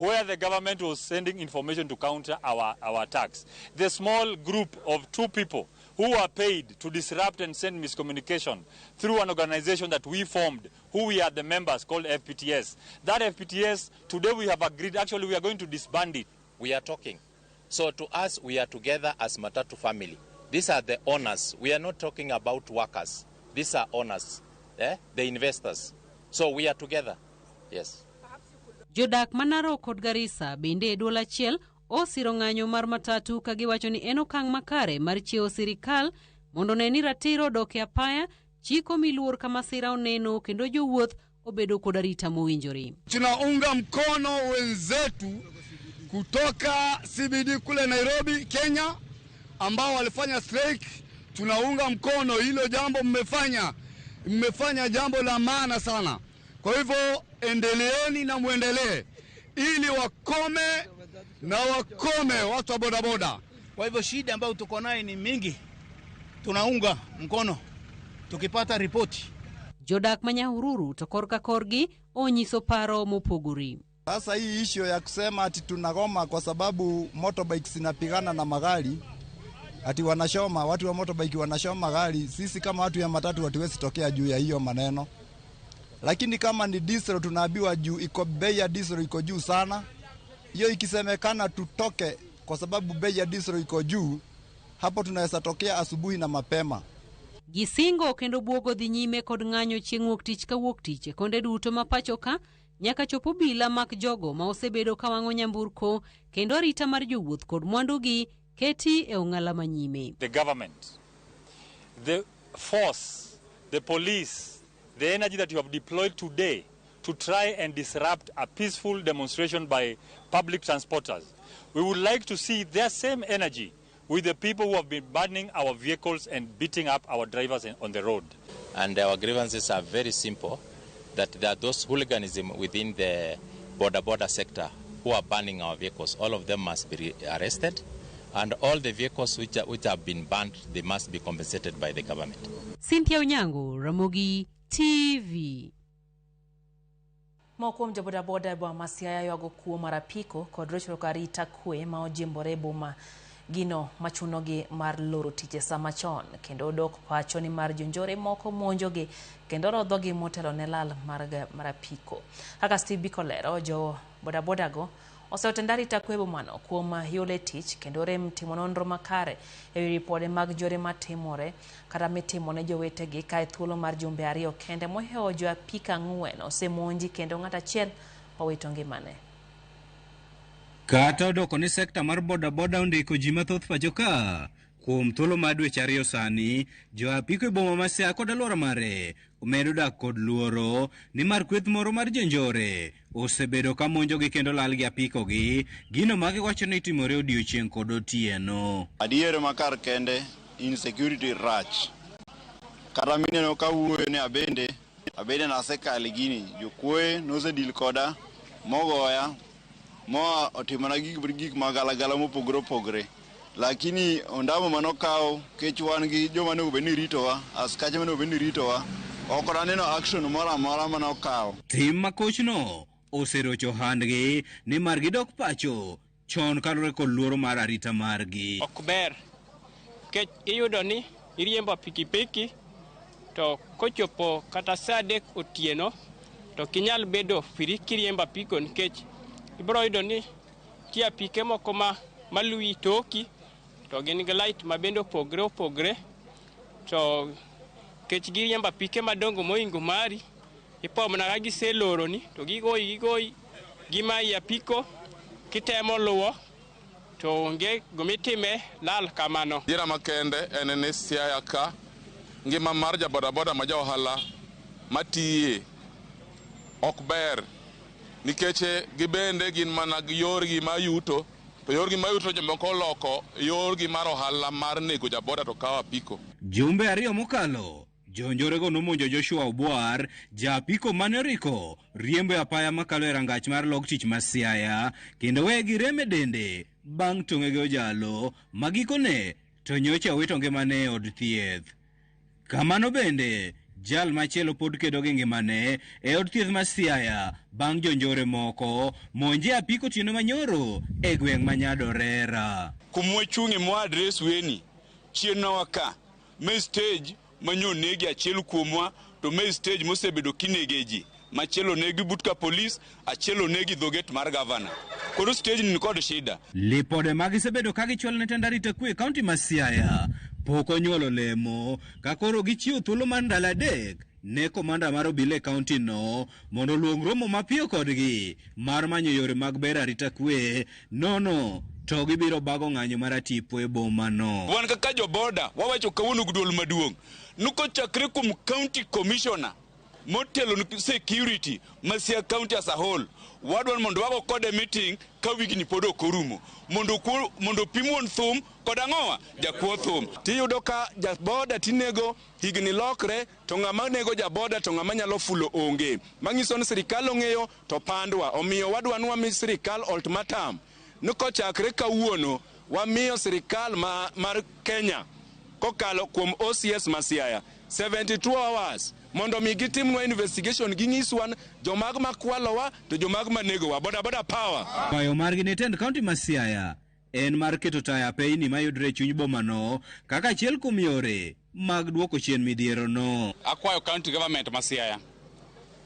Where the government was sending information to counter our attacks. The small group of two people who were paid to disrupt and send miscommunication through an organization that we formed, who we are the members, called FPTS. That FPTS, today we have agreed, actually we are going to disband it. We are talking. So to us, we are together as Matatu family. These are the owners. We are not talking about workers. These are owners, eh? The investors. So we are together. Yes. Jodak ma Narok kod Garissa bende e duol achiel osiro ng'anyo mar matatu ka giwacho ni en okang' makare mar chiewo sirikal mondo one ni ratiro odok e apaya, chik omi luor ka masira oneno kendo jowuoth obedo kod arita mowinjore. Tunaunga mkono wenzetu kutoka CBD kule Nairobi, Kenya ambao walifanya strike. Tunaunga mkono hilo jambo mmefanya, mmefanya jambo la maana sana. Kwa hivyo endeleeni na muendelee ili wakome na wakome watu wa bodaboda. Kwa hivyo shida ambayo tuko nayo ni mingi, tunaunga mkono tukipata ripoti. Jodak ma Nyahururu to korka korgi onyiso paro mopogore. Sasa hii issue ya kusema ati tunagoma kwa sababu motorbikes zinapigana na magari, ati wanachoma, watu wa motorbike wanachoma gari, sisi kama watu ya matatu hatuwezi tokea juu ya hiyo maneno. Lakini kama ni diesel tunaambiwa juu iko bei ya diesel iko juu sana. Hiyo ikisemekana tutoke kwa sababu bei ya diesel iko juu, hapo tunaweza tokea asubuhi na mapema. Gisingo kendo buogo dhi nyime kod ng'anyo chieng' wuok tich ka wuok tich e konde duto ma pacho ka nyaka chop obila mak jogo ma osebedo ka wang'o nyamburko kendo arita mar jowuoth kod mwandugi keti e ong'ala manyime. The government, the force, the police, the energy that you have deployed today to try and disrupt a peaceful demonstration by public transporters. We would like to see their same energy with the people who have been burning our vehicles and beating up our drivers on the road. And our grievances are very simple, that there are those hooliganism within the boda-boda sector who are burning our vehicles. All of them must be arrested, and all the vehicles which have been burned, they must be compensated by the government. Cynthia Onyango, Ramogi TV. Moko kuom jobodaboda e boma ma Siaya ywago kuo mar apiko kod rochruok arita kwe ma ojimbore e boma gino machunogi mar loro tich e sama chon kendo dok pacho ni mar jonjore moko monjogi kendo rodhogi motelo ne lal mar apiko. Kaka Steve Biko lero, jo bodaboda go oseotend arita kwe e bomano kuom yole tich kendo rem timo nonro makare e wi ripode mag njore matimore kata mitimo ne jowetegi ka e thuolo mar jumbe ariyo kende mohewo jo apiko 4 osemonji kendo ng'at achiel owito ngimane. Kata odoko ni sekta mar bodaboda ondiko ji mathoth pacho ka kuom thuolo mar dweche 2 sani, jo apiko e boma ma Siaya kod alwora mare omedo dak kod luoro nimar kweth moro mar jonjore osebedo ka monjogi kendo lal gi apikogi, gino ma giwacho ni timore odiochieng' kod otieno. Adier ma kar kende insecurity rach. Kata mineno ka wuoyo ni abende nasekale gini, jokuoye nosedil koda, mogoya, moa otimona gik magalagala mopogore opogore. Lakini ondamo manokawo kech wan gi joma onego bed ni ritowa, askache monego bed ni ritowa, ok aneno action moro amora manokawo. Tim ma kochno oserocho handgi nimar gidok pacho chon kaluwore kod luoro mar arita margi. Ok ber nikech iyudo ni iriembo pikipiki to kochopo kata saa 3 otieno to ok inyal bedo free kiriembo apiko nikech ibiro yudo ni nitie apike moko maluwi toki to gin gi light ma bende opogre opogre to nikech giriembo apike madongo mohingo mari ipo mana ka giseloroni to gigoyi gimayi apiko kitemo luwo to onge gimitime lal kamano. Adiera makende en ni Siaya ka ngima mar jabodaboda ma ja ohala matiye ok ber nikech gibende gin mana gi yorgi mar yuto to yorgi mar yuto jomoko oloko yorgi mar ohala mar nego jaboda to kawo apiko. Jumbe 2 mokalo jonjorego nomonjo Joshua Obwar, ja apiko mane oriko riembo e apaya makalo e rangach mar lok tich ma Siaya kendo weye gi rem e dende bang' tong'e gi ojalo ma gikone to nyocha owito ngimane e od thieth. Kamano bende Jal machielo pod kedo gi ngimane e od thieth ma Siaya bang' jonjore moko monje apiko otieno manyoro e gweng' ma Nyadorera. Kuma wachung'e mwa address weni chien nawa ka me stage manyo negi achiel kuomwa to me stage mosebedo kinege ji machielo negi but ka polis achiel onegi dho gate mar gavana koro stage ni kod shida. Lipode ma gisebedo ka gichwalo ne tend arita kwe e kaunti ma Siaya pok onyuolo lemo ka koro gichiwo thuolo mar ndalo 3 ne komanda mar obila e kaunti no mondo oluong romo mapiyo kodgi mar manyo yore mag bero arita kwe nono to gibiro bago ng'anyo mar atipo e boma no. Wan kaka joboda wawacho kawuono gi duol maduong' ni kochakre kuom county commissioner motelo ni security ma Siaya County as a whole, wadwaro mondo wago kode meeting ka wigni pod ok orumo mondo opim wuon thum kod ang'owa jakuo thum. Tiyudo ka jaboda tinego higni lokre to ng'ama nego jaboda to ng'ama nyalo fulo onge. Manyiso ni sirikal ong'eyo to pandwa. Omiyo wadwa ni wami sirikal ultimatum ni kochakre kawuono wamiyo sirikal mar Kenya kokalo kuom OCS ma Siaya 72 hours mondo mi gitimnwa investigation ginyiswa jomag makwalowa to jomag manegowa. Boda boda power. Kwayo margi ne tend kaunti ma Siaya en mar keto taya peyni mayudore e chuny bomano kaka achiel kuom yore mag duoko chien midhiero no. Akwayo county government ma Siaya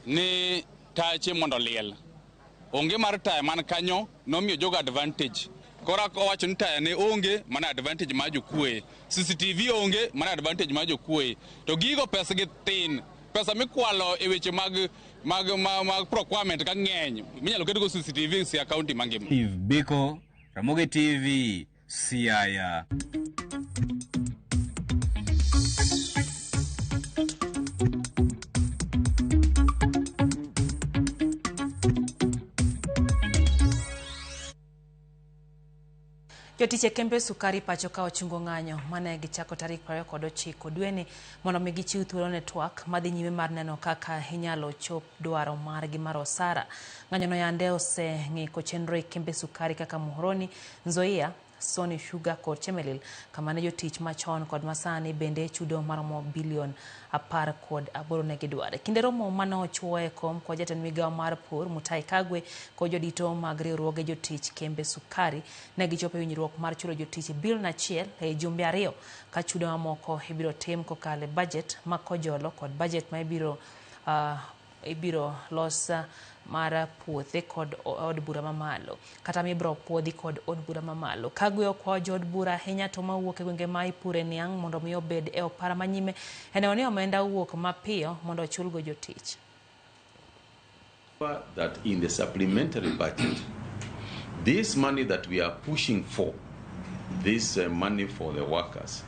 ni tache mondo liel. Onge mar taya man kanyo nomiyo jogo advantage. Koro owacho ni taya ne onge mana advantage mar jokwoye. CCTV onge mana advantage mar jokwoye. To gigo pesa gi tin. Pesa mikwalo e weche mag procurement ka ng'eny minyalo ketgo CCTV Siaya County mangima. Steve Biko, Ramogi TV, Siaya. Jotich e kembe sukari pacho ka ochungo ng'anyo mane gichako tarik 29 dweni mondo mi gichiw thuolo ne twak madhi nyime mar neno kaka inyalo chop dwaro margi mar osara. Ng'anyono yande oseng'iko chenro e kembe sukari kaka Muhoroni, Nzoia, Sony Sugar kod Chemelil, kama ne jotich machon kod masani bende chudo maromo bilion 18 ne gidwaro. Kinde romo mane ochuoye kom kod jatend migawo mar pur Mutahi Kagwe kod jodito mag riwruoge jotich kembe sukari ne gichopo e winjruok mar chulo jotich bilion 1 e jumbe 2 ka chudo mamoko ibiro tim kokalo e budget ma kojolo kod budget ma ibiro los mar puothe kod od bura mamalo kata mibiro puodhi kod od bura mamalo. Kagwe okwayo jood bura ahinya to mawuok e gwenge ma ipure niang' mondo mi obed e opara manyime e neno ni omenda owuok mapiyo mondo ochulgo jotich. That in the supplementary budget, this money that we are pushing for, this money for the workers,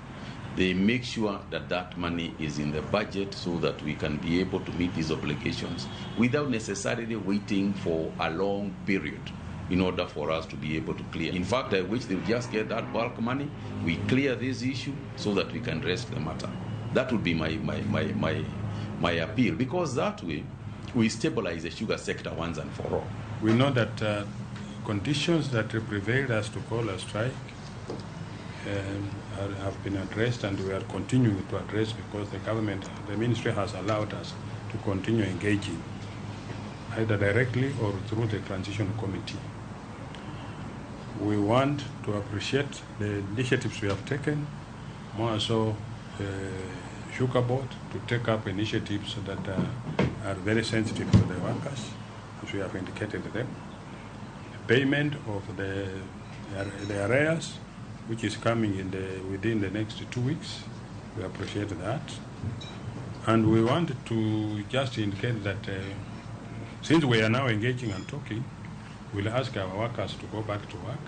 they make sure that that money is in the budget so that we can be able to meet these obligations without necessarily waiting for a long period in order for us to be able to clear. In fact, I wish they would just get that bulk money, we clear this issue so that we can rest the matter. That would be my appeal, because that way we stabilize the sugar sector once and for all. We know that conditions that prevailed us to call a strike have been addressed, and we are continuing to address, because the government, the ministry has allowed us to continue engaging either directly or through the transition committee. We want to appreciate the initiatives we have taken, more so Sugar Board, to take up initiatives that are very sensitive to the workers, as we have indicated to them. The payment of the arrears, which is coming in within the next 2 weeks. We appreciate that. And we want to just indicate that since we are now engaging and talking, we'll ask our workers to go back to work.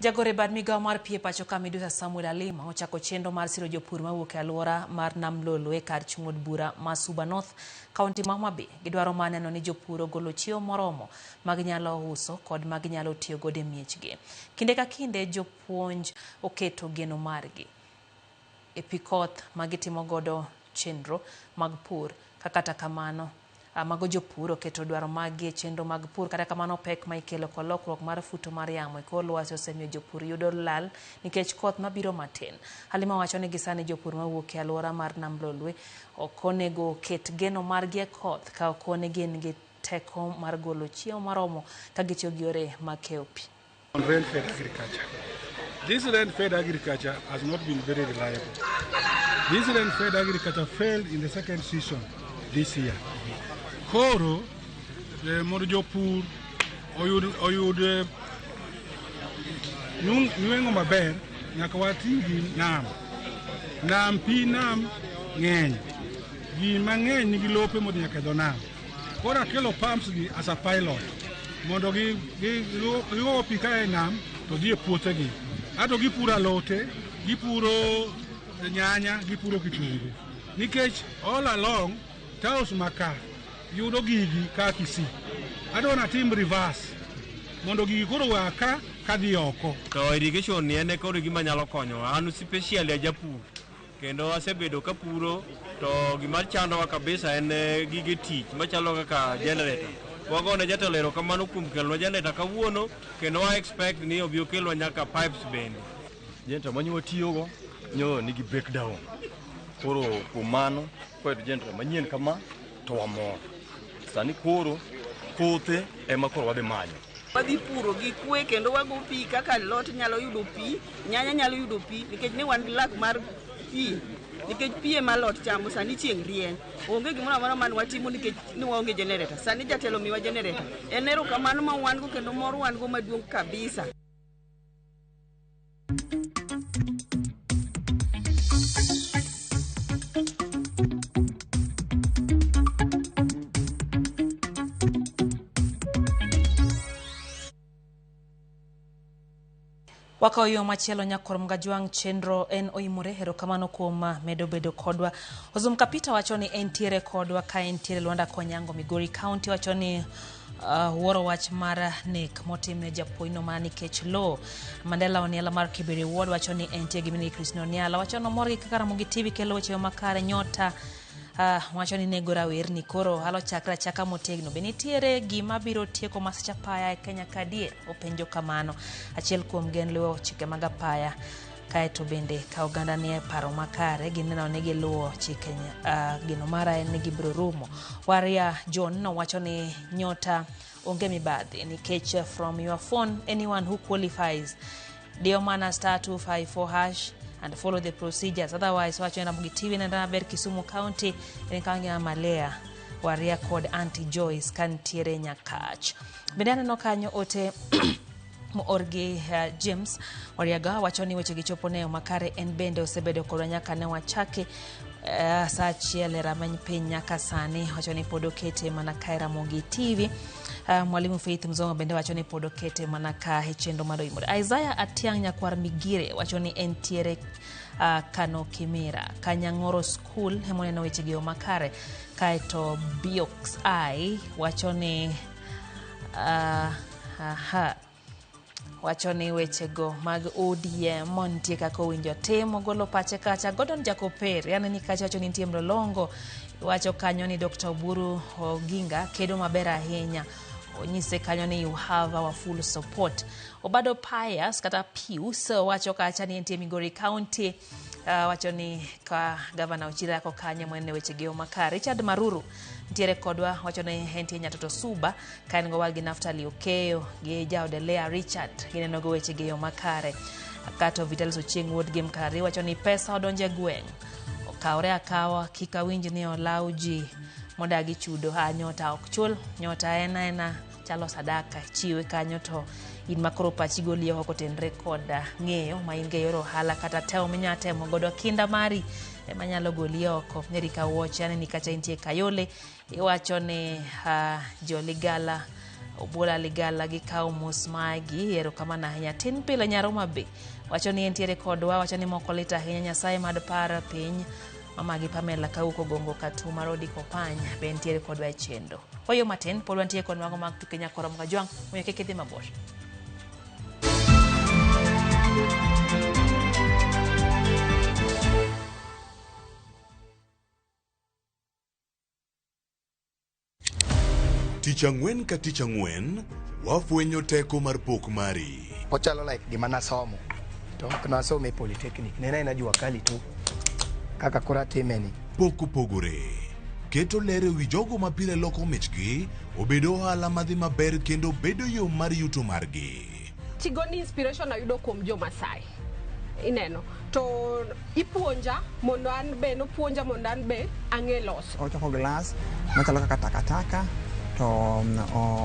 Jagore bad migawo mar pie pacho ka Midusa Samuel Alima ochako chenro mar siro jopur mawuok e alwora mar Nam Lolwe kar chung' od bura ma Suba North, kaunti ma Homa Bay. Gidwaro mar neno ni jopur ogolo chiemo moromo ma ginyalo uso kod ma ginyalo tiyo godo e miechgi. Kinde ka kinde jopuonj oketo geno margi e pi koth ma gitimo godo chenro mag pur, ka kata kamano Mago jopur oketo dwaro maggi e chenro mag pur. Kata kamano, pek ma ikelo kod lokruok mar futo mar yamo e kor lwasi osemiyo jopur yudo lal nikech koth mabiro matin. Halima wacho ni gisani jopur mawuok e alwora mar Nam Lolwe ok onego oket geno margi e koth ka ok ne gin gi teko mar golo chiemo maromo ka gitiyo gi yore mag keyo pi. On rain-fed agriculture. This rain-fed agriculture has not been very reliable. This rain-fed agriculture failed in the second season this year. Koro, mondo jopur oyud nweng'o maber, nyaka wati gi nam. Nam, pi nam ng'eny. Ji mang'eny nigi lope modhi nyaka e dho nam. Koro akelo pumps gi as a pilot mondo gigo pi ka e nam to dhi e puothegi. Ato gipuro alote, gipuro nyanya, gipuro kitungu. Nikech all along, taos maka yudo gigi ka Kisii. Adwa natim reverse mondo gigi koro oa ka kadhi oko. To irrigation ni en koro gima nyalo konyowa. An specially a japur kendo asebedo kapuro, to gima chandowa kabisa en gige tich machalo kaka generator. Wagone jatelo erokamano kuom kelonwa generator kawuono, kendo wa expect ni obi okelwa nyaka pipes bende. Generator manyo watiyogo nyo nigi breakdown. Koro kuom mano, koyudo generator manyien kama to wamor. Sani koro kothe ema koro wadhi manyo. Wadhi puro gi kwe kendo wago pi kaka alot nyalo yudo pi, nyanya nyalo yudo pi, nikech ne wan gi lak mar pi, nikech pi ema alot chamo. Sani chieng' rieny, onge gimoro amora mane watimo nikech ne waonge generator. Sani jatelo miwa generator, en erokamano ma wan go kendo mor wan go maduong' kabisa. Wakawo yo machielo. Nyakwar Mgajwang', chenro en oimore. Erokamano kuom medo bedo kodwa. Ozum Kapita wacho ni entiere kodwa ka entiere Lwanda Konyango, Migori County. Wacho ni wuoro wach mar nek motimne japuonjno mana nikech lowo. Mandela Oniala mar Kiberi Ward wacho ni entie gi min Christine Oniala. Wacho ni omor gi kaka Ramogi TV kelo weche makare. Nyota wacho ni nego rawerni koro halo chakre achaka motegno. Be nitiere gima biro tieko masich apaya e Kenya ka adier? Openjo kamano. Achiel kuom gen luwo chike mag apaya. Kaeto bende ka oganda nie paro makare gineno ni giluwo chike, geno mara en ni gibiro rumo. Waria John nowacho ni nyota onge mibadhi nikech from your phone, anyone who qualifies diyo mana *254# and follow the procedures, otherwise. Wacho ni Ramogi TV nenda maber Kisumu County en kangima Malea Waria kod Auntie Joyce kantiere Nyakach. Bende aneno kanyo ote moor gi James Wariaga, wacho ni weche gi chopo ne makare. En bende osebedo kodwa nyaka ne wachaki saa 1 e rameny piny nyaka sani. Wacho ni pod okete mana ka e Ramogi TV. Mwalimu Faith Mzongo bende wacho ni pod okete mana ka e chenro mar Oimore. Isaiah Atiang' Nyakwar Migire wacho ni entiere Kano Kimira Kanyang'oro School emoneno weche gi makare. Kaeto Biox I wacho ni aha, wacho ni wechego mag ODM nitie kaka owinjo tim. Ogolo pache kacha. Gordon Jacoper yani ni kacha wacho ni nitie mlolongo. Wacho kanyo ni Dr. Oburu Oginga kedo maber ahinya, onyise kanyo ni you have our full support. Obado Pius kata Pius wacho kacha ni entie Migori County. Wacho ni ka gavana Ochirako kanyo mwene weche gi makare. Richard Maruru ntiere kodwa, wacho ni entie Nyatoto Suba ka en go gi Naftali Okeyo gi jaode Lea Richard, gineno go weche gi makare. Kato Vitalis Ochieng' wuod gi Mkari wacho ni pesa odonje gweng' okawre akawa, kik awinj ni olaw ji modagi chudo. Ha, nyota ok chul nyota, en aena chalo sadaka chiwe kanyo to in makoro pachi goli oko kotenre kod ng'eyo ma in go e yor ohala kata temo minya temo godo kinda mari ema nyalo goli oko. Erika Wuoch aneni kacha intie Kayole, iwacho ni joligala Obuola Ligala gikawo mos magi, erokamano ahinya. Tin pile Nyaroma be wacho ni entiere kodwa, wacho ni moko lit ahinya, Nyasaye mad par piny mama gi Pamela kawuok Ogongo Katuma Rodi Kopany be entiere kodwa e chenro. Wayo matin pod wantie kod mago mag tuke. Nyakoro Mkajwang' omiyo kik idhi mabor. Tich ang'wen ka tich ang'wen, wafwenyo teko mar pok mari. Ochalo like gima nasomo to ok nasome e polytechnic ne en aena jua kali tu kaka koro atime ni. Pok opogore. Keto ler e wi jogo ma pile loko michgi obed ohala madhi maber kendo bedo yo mar yuto margi. Tigoni inspiration ayudo kuom jo Masai. Ineno. To ipuonja mondo an be nopuonja mondo an be ang'e loso. Ochoko glass machalo kaka takataka to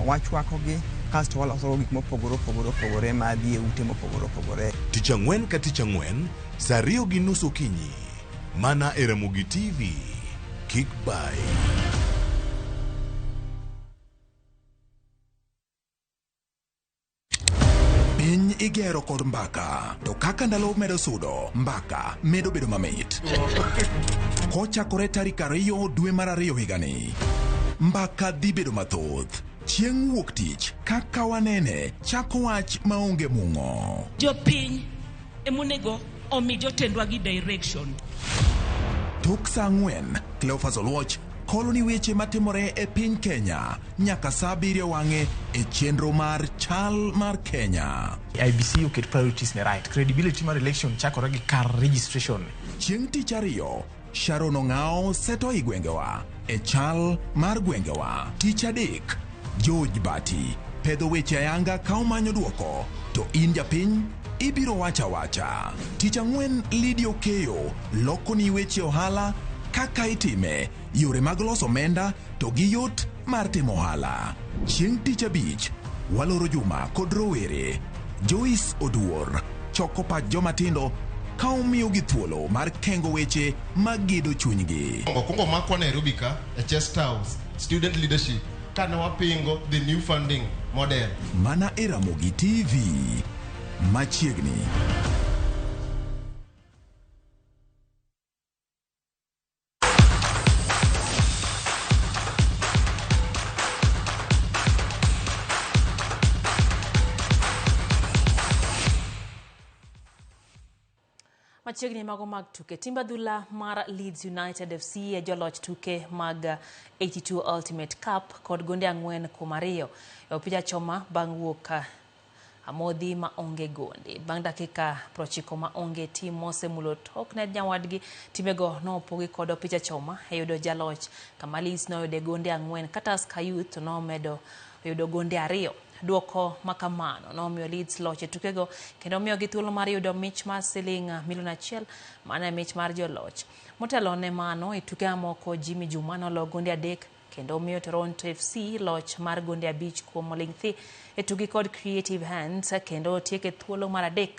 wachwakogi kasto waloso gik mopogore opogore opogore madhi e ute mopogore opogore. Tich ang'wen ka tich ang'wen, saa 2:30 okinyi. Mana e Ramogi TV. Kik bayi. Piny igero kod mbaka, to kaka ndalo medo sudo, mbaka medo bedo mamit. Kochakore tarik 2 dwe mar 2 higani, mbaka dhi bedo mathoth. Chieng' wuok tich, kaka wanene, chako wach maonge mung'o. Jopiny emonego omi jotendwa gi direction. Tok saa 4, Cleophas Oluoch kolo ni weche matimore e piny Kenya nyaka saa 7 wang'e e chenro mar Chal mar Kenya. IBC oket priorities ne right. Credibility mar election chakore gi kar registration. Chieng' tich ariyo, Sharon Ong'ao seto i gwengewa e chal mar gwengewa. Tich adek, George Bati pedho weche ayanga ka omanyo duoko, to in japiny ibiro wacha wacha. Tich ang'wen, Lydia Okeyo loko ni weche ohala kaka itime, yore mag loso omenda to gi yot mar timo ohala. Chieng' tich abich, waloro juma kod rowere. Joyce Oduor choko pach joma tindo ka omiyogi thuolo mar kengo weche magedo chunygi. Okwongo makwa Nairobi ka e Chest House student leadership kane wapingo the new funding model. Mana e Ramogi TV machiegni. Machiegni mago mag tuke. Timb adhula mar Leeds United FC e joloch tuke mag 82 Ultimate Cup kod gonde 4-2 e opich achoma bang' wuok amodhi ma onge gonde. Bang' dakika 90 ma onge tim mosemulo tok ne nyawadgi, timego nopogi kod opich achoma e yudo jaloch kama Leeds noyude gonde 4 ka Tusker Youth nomedo yudo gonde 2. Duoko makamano nomiyo Leeds loch e tukego kendo miyogi thuolo mar yudo mich mar siling milion 1 mana mich mar joloch. Motelo ne mano e tuke mamoko Jimmy Juma noloyo gonde 3 kendo miyo Toronto FC loch mar gonde 5 kuom oling' thi e tugi kod Creative Hands kendo tieke thuolo mar 3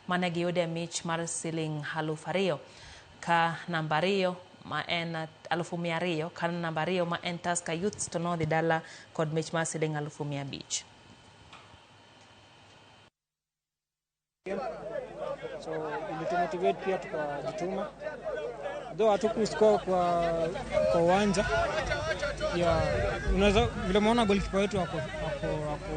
mane giyude mich mar siling 2,000 ka namba 2 ma en 200,000 ka namba 2 ma en Tusker Youth to nodhi dala kod mich mar siling 500,000. So ilitumotivate pia tukajituma. Though hatukuscore kwa uwanja. Yeah, unaweza vile umeona goalkeeper wetu ako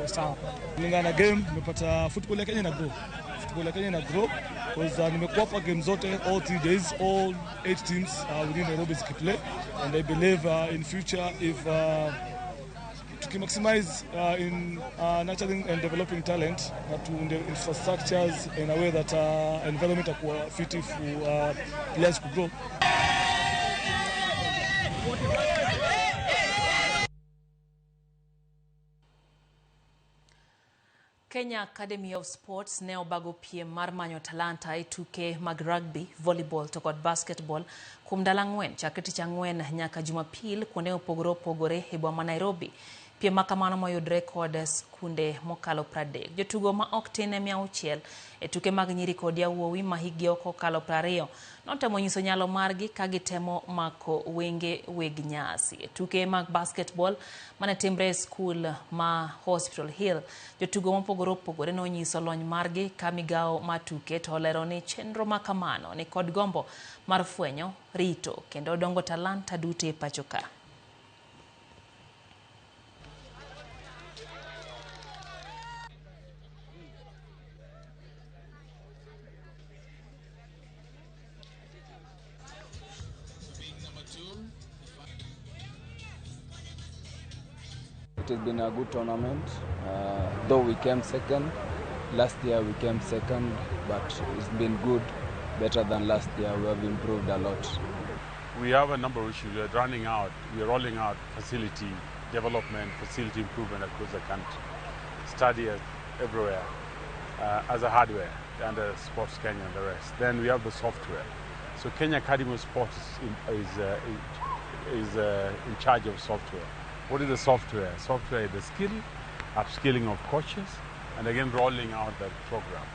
sawa. Kulingana na game nimepata football ya Kenya na grow. Football ya Kenya na grow because nimekuwa hapa game zote all 3 days, all 8 teams within Nairobi zikiplay, and I believe in future if to maximize in nurturing and developing talent to the infrastructures in a way that environment are fit for players to grow. Kenya Academy of Sports ne obago piem mar manyo talanta e tuke mag rugby, volleyball to kod basketball kuom ndalo 4 chakre tich ang'wen nyaka Jumapil kuonde mopogore opogore e boma ma Nairobi. Piem ma kamano moyudre kod skunde mokalo 30. Jotugo ma ok tin ne 600 e tuke mag nyiri kod yawuowi ma hikgi ok okalo 20 notemo nyiso nyalo margi ka gitemo mako wenge weg nyasi. E tuke mag basketball mane timre e skul ma Hospital Hill, jotugo mopogore opogore nonyiso lony margi ka migawo mar tuke to olero ni chenro ma kamano ni kod gombo mar fwenyo, rito kendo dongo talanta duto e pacho ka. It has been a good tournament, though we came second. Last year we came second, but it's been good, better than last year. We have improved a lot. We have a number of issues. We are running out, we are rolling out facility development, facility improvement across the country. Stadia everywhere as a hardware under Sports Kenya and the rest. Then we have the software. So Kenya Academy of Sports is in charge of software. What is the software? Software is the skill, upskilling of coaches, and again rolling out that program,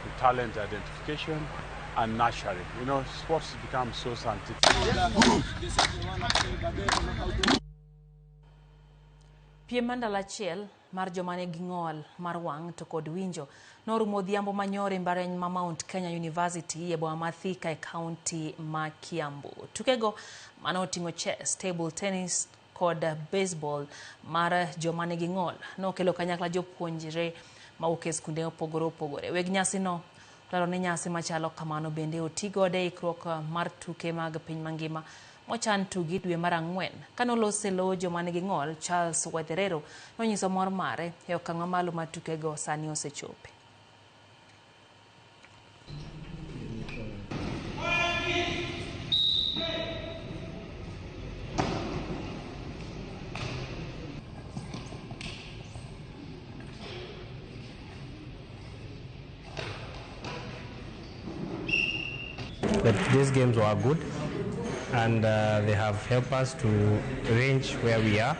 the talent identification and nurturing. You know, sports has become so scientific. Piem mar ndalo achiel mar joma nigi ng'ol mar wang' to kod winjo norumo odhiambo manyoro e mbalariany ma Mount Kenya University e boma ma Thika e kaunti ma Kiambu. Tukego mane oting'o chess, table tennis kod baseball mar joma nigi ng'ol nokelo kanyakla jopuonjre mawuok e skunde mopogore opogore. Weg nyasino olero ni nyasi machalo kamano bende otigodo e ikruok mar tuke mag piny mangima mochan tugi dwe mar 4. Kanolose lo joma nigi ng'ol, Charles Waitherero nonyiso mor mare e okang' mamalo ma tukego sani osechope. But these games were good, and they have helped us to range where we are,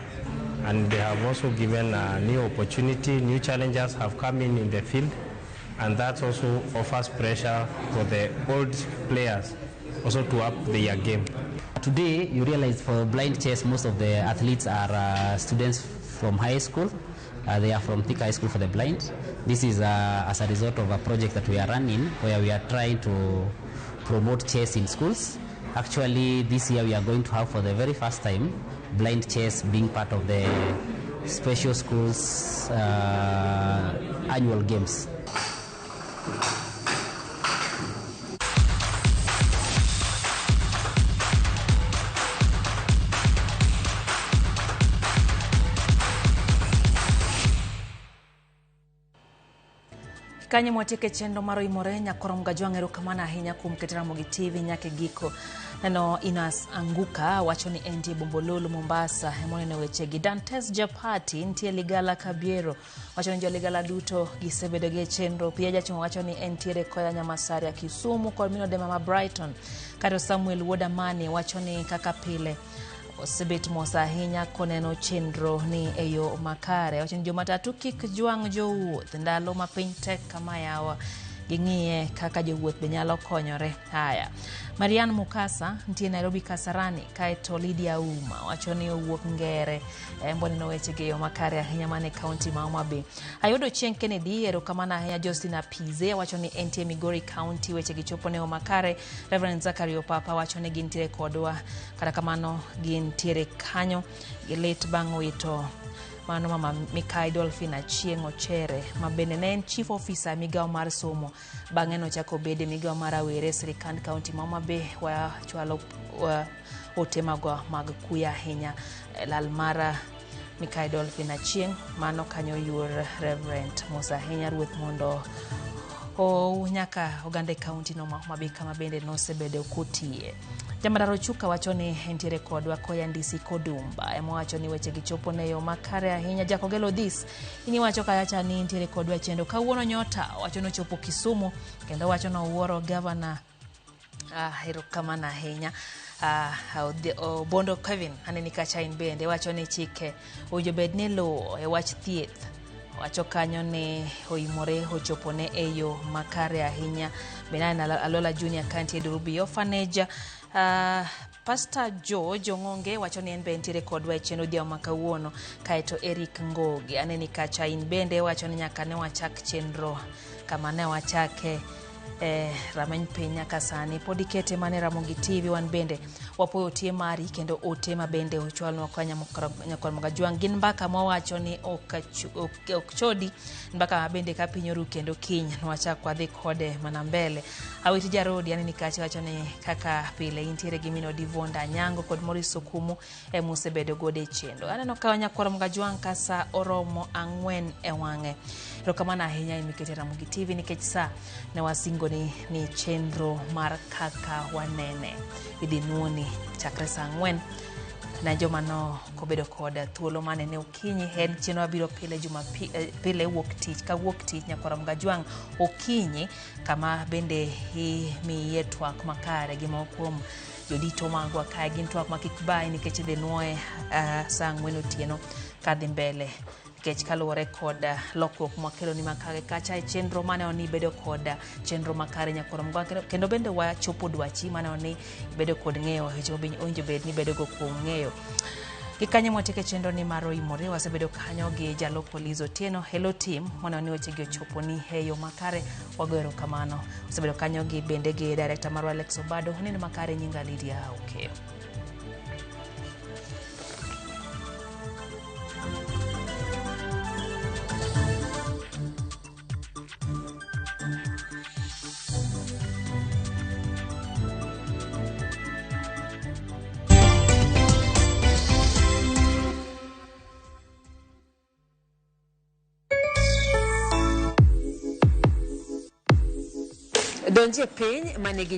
and they have also given a new opportunity, new challenges have come in the field, and that also offers pressure for the old players also to up their game. Today, you realize for blind chess, most of the athletes are students from high school. They are from Thika High School for the Blind. This is as a result of a project that we are running where we are trying to promote chess in schools. Actually, this year we are going to have for the very first time blind chess being part of the special schools annual games. Kanye mwatieke chenro mar oimore nyakorom Gajwang' erokamano ahinya kuom keto Ramogi TV nyaka e giko. Neno Inas Anguka wacho ni entie Bombolulu Mombasa emoneno wechegi. Dantes Japati nitie Ligala Kabiero wacho ni joligala duto gisebedo gi e chenro. Pia Jachung' wacho ni entiere Koya Nyamasaria Kisumu kod Minode Mama Brighton. Kato Samuel Wuodamani wacho ni kaka pile osebet mos ahinya koneno chenro ni e yo makare. Wacho ni jomatatu kik jwang' jowuoth ndalo ma piny tek kama yawa, ging'iye kaka jowuoth be nyalo konyore. Haya, Marian Mukasa nitie Nairobi Kasarani. Kaeto Lydia Uma wacho ni owuok Ngere emboneno weche gi yo makare ahinya mane kaunti ma Homa Bay. Ayudo Chieng' Kennedy erokamano ahinya. Justin Apize wacho ni entie Migori County, weche gi chopo ne yo makare. Reverend Zachary Opapa wacho ni gintiere kodwa, kata kamano gintiere kanyo gilit bang' wito mano mama Mikai Dolphin Achieng' Ochere ma bende ne en chief officer e migawo mar somo, bang'e nochako bede migawo mar rawere e sirikand kaunti ma Homa Bay. Wachwalo ote magwa mag kuyo ahinya lal mar Mikai Dolphin Achieng'. Mano kanyo yuor Reverend mos ahinya ruoth mondo ou nyaka oganda e kaunti no ma Homa Bay kama bende nosebedo kotiye. Jamadaro Chuka wacho ni entiere kodwa koya Ndisi Kodumba ema wacho ni weche gi chopo ne yo makare ahinya. Jakogelo This ini wacho kayacha ni entiere kodwa e chenro kawuono. Nyota wacho ni ochopo Kisumu kendo wacho ni owuoro gavana. Erokamano ahinya. Obondo Kevin aneni kacha in bende wacho ni chike owinjo bed ni luwo e wach thieth. Wacho kanyo ni oimore ochopone e yo makare ahinya. Bende aneno Alola Junior kantie Durubi Orphanage. Pastor George Ong'onge wacho ni en be entiere kodwa e chenro odhiambo ma kawuono. Kaeto Eric Ngogi aneni kacha in bende wacho ni nyaka ne wachak chenro kama ne wachake. e rameny piny nyaka sani. Pod ikete mana e Ramogi TV, wan bende wapuoyo ote mari kendo ote ma bende ochwalnwa ka nyakwar Mogajwang' gin mbaka mwawacho ni ok chodi, mbaka ma bende ka piny oru kendo kiny nwachak wadhi kode mana mbele. Awiti Jarodi aneni kacha wacho ni kaka pile intiere gi min Odivonda Anyango kod Maurice Okumu emusebedo godo e chenro. Aneno ka nyakwar Mogajwang' ka sa oromo 4 e wang'e. Erokamano ahinya in mikete Ramogi TV nikech sa ne wasingo ni chenro mar kaka wanene idhi nuoni chakre sa 4 na joma no kobedo kod thuolo manene okinyi. En chenro mabiro pile pile wuok tich ka wuok tich nyakwar Mogajwang' okinyi, kama bende imiye twak makare gi moko kuom jodito magwa kae. Gin twak ma kik bayi nikech idhi nuoye sa 4 otieno kadhi mbele, nikech kaluwore kod lokruok mwakelo ni makare kacha e chenro mane ni bedo kod chenro makare nyakwar Mogajwang', kendo bende wachopo dwachi mane ni bedo kod ng'eyo weche owinjo bed ni bedo go kuom ng'eyo. Gikanyo mwatieke chenro ni mar oimore, wasebedo kanyo gi jalup Liz Otieno. Hello team, waneno ni wechegi ochopo ni e yo makare, wago erokamano. Wasebedo kanyo gi bende gi director marwa Alex Obado. Oneno makare, nyinga Lydia Okeyo. Donje piny manigi